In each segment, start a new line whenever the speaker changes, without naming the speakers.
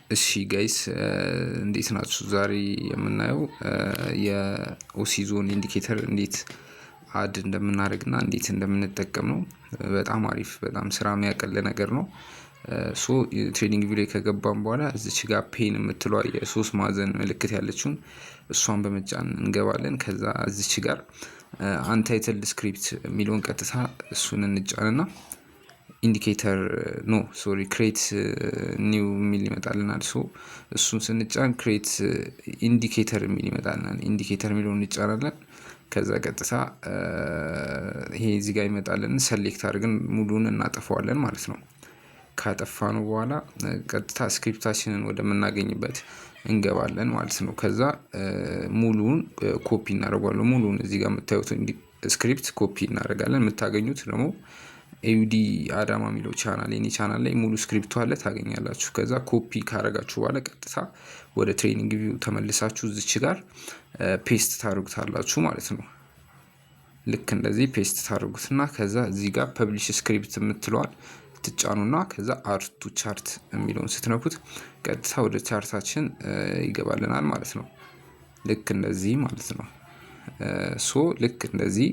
እሺ guys፣ እንዴት ናችሁ? ዛሬ የምናየው የ OC zone indicator እንዴት add እንደምናደርግ እና እንዴት እንደምንጠቀም ነው። በጣም አሪፍ፣ በጣም ስራ የሚያቀል ነገር ነው። So TradingView ላይ ከገባን በኋላ እዚች ጋር pen የምትለዋ የሶስት ማዕዘን ምልክት ያለችውን እሷን በመጫን እንገባለን። ከዛ እዚች ጋር untitled script የሚለውን ቀጥታ እሱን እንጫንና indicator፣ no sorry፣ create new የሚል ይመጣልናል። So እሱን ስንጫን create indicator የሚል ይመጣልናል። Indicator የሚለውን እንጫናለን። ከዛ ቀጥታ ይሄ እዚህ ጋር ይመጣልን፣ select አድርገን ሙሉን እናጠፋዋለን ማለት ነው። ካጠፋነው በኋላ ቀጥታ script ኣችንን ወደምናገኝበት እንገባለን ማለት ነው። ከዛ ሙሉውን ኮፒ እናደርገዋለን። ሙሉውን እዚህ ጋር የምታዩት script copy እናደርጋለን። የምታገኙት ደግሞ ኤዩዲ አዳማ የሚለው ቻናል፣ የኔ ቻናል ላይ ሙሉ script ኡ አለ፣ ታገኛላችሁ። ከዛ ኮፒ ካረጋችሁ በኋላ ቀጥታ ወደ TradingView ተመልሳችሁ እዚች ጋር paste ታደርጉታላችሁ ማለት ነው። ልክ እንደዚህ paste ታደርጉትና ከዛ እዚህ ጋር publish script የምትለዋል ትጫኑና ከዛ add to chart የሚለውን ስትነኩት ቀጥታ ወደ chart ኣችን ይገባልናል ማለት ነው። ልክ እንደዚህ ማለት ነው። So ልክ እንደዚህ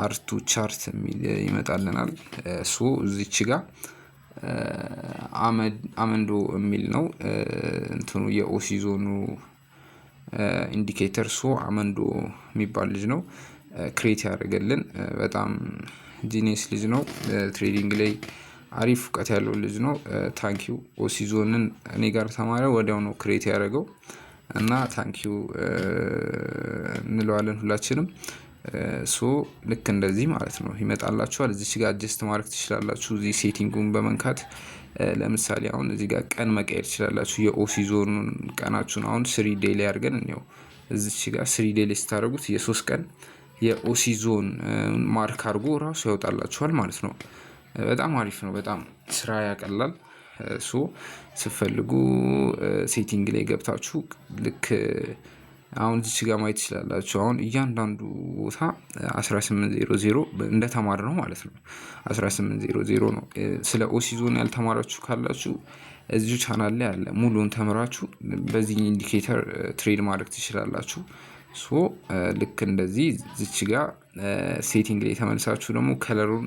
add to chart የሚል ይመጣልናል። So እዚች ጋር አመንዶ የሚል ነው እንትኑ የ OC zone ኑ indicator። So አመንዶ የሚባል ልጅ ነው create ያደረገልን። በጣም genius ልጅ ነው። Trading ላይ አሪፍ እውቀት ያለው ልጅ ነው። Thank you። OC zone ን እኔ ጋር ተማረ፣ ወዲያው ነው create ያደረገው እና thank you እንለዋለን ሁላችንም። So ልክ እንደዚህ ማለት ነው ይመጣላችኋል። እዚች ጋር adjust ማድረግ ትችላላችሁ። እዚህ setting ኡን በመንካት ለምሳሌ አሁን እዚህ ጋር ቀን መቀየር ትችላላችሁ። የ OC zone ኑን ቀናችሁን አሁን 3 day ላይ አድርገን እንየው። እዚች ጋር 3 day ላይ ስታደርጉት የ3 ቀን የ OC zone mark አድርጎ ራሱ ያወጣላችኋል ማለት ነው። በጣም አሪፍ ነው። በጣም ስራ ያቀላል። So ስትፈልጉ setting ላይ ገብታችሁ ልክ አሁን እዚች ጋር ማየት ትችላላችሁ። አሁን እያንዳንዱ ቦታ 18:00 እንደተማርነው ማለት ነው። 18:00 ነው። ስለ OC zone ያልተማራችሁ ካላችሁ እዚሁ ቻናል ላይ አለ። ሙሉውን ተምራችሁ በዚህ indicator trade ማድረግ ትችላላችሁ። So ልክ እንደዚህ እዚች ጋር setting ላይ ተመልሳችሁ ደግሞ color ኡን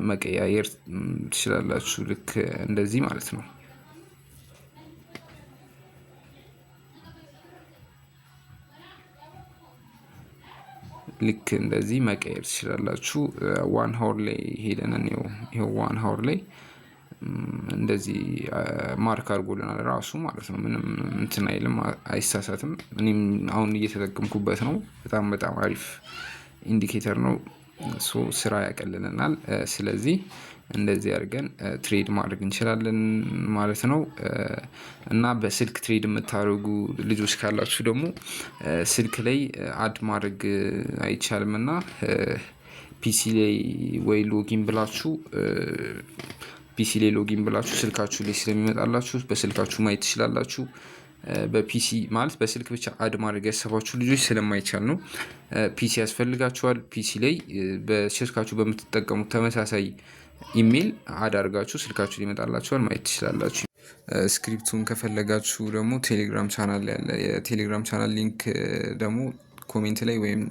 መቀያየር ትችላላችሁ። ልክ እንደዚህ ማለት ነው። ልክ እንደዚህ መቀየር ትችላላችሁ። 1 hour ላይ ሄደን እንየው። ይኸው 1 hour ላይ እንደዚህ mark አድርጎልናል ራሱ ማለት ነው። ምንም እንትን አይልም፣ አይሳሳትም። እኔም አሁን እየተጠቀምኩበት ነው። በጣም በጣም አሪፍ indicator ነው። So ስራ ያቀልልናል። ስለዚህ እንደዚህ አድርገን trade ማድረግ እንችላለን ማለት ነው። እና በስልክ trade የምታደርጉ ልጆች ካላችሁ ደግሞ ስልክ ላይ add ማድረግ አይቻልም እና PC ላይ ወይ login ብላችሁ፣ PC ላይ login ብላችሁ ስልካችሁ ላይ ስለሚመጣላችሁ በስልካችሁ ማየት ትችላላችሁ። በ PC ማለት በስልክ ብቻ add ማድረግ ያሰባችሁ ልጆች ስለማይቻል ነው። PC ያስፈልጋችኋል። PC ላይ በስልካችሁ በምትጠቀሙት ተመሳሳይ email add አድርጋችሁ ስልካችሁ ሊመጣላችኋል፣ ማየት ትችላላችሁ። Script ኡን ከፈለጋችሁ ደግሞ ቴሌግራም ቻናል ያለ፣ የቴሌግራም channel link ደግሞ comment ላይ ወይም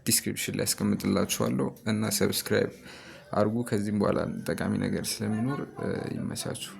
description ላይ ያስቀምጥላችኋለሁ እና subscribe አድርጉ። ከዚህም በኋላ ጠቃሚ ነገር ስለሚኖር ይመቻችሁ።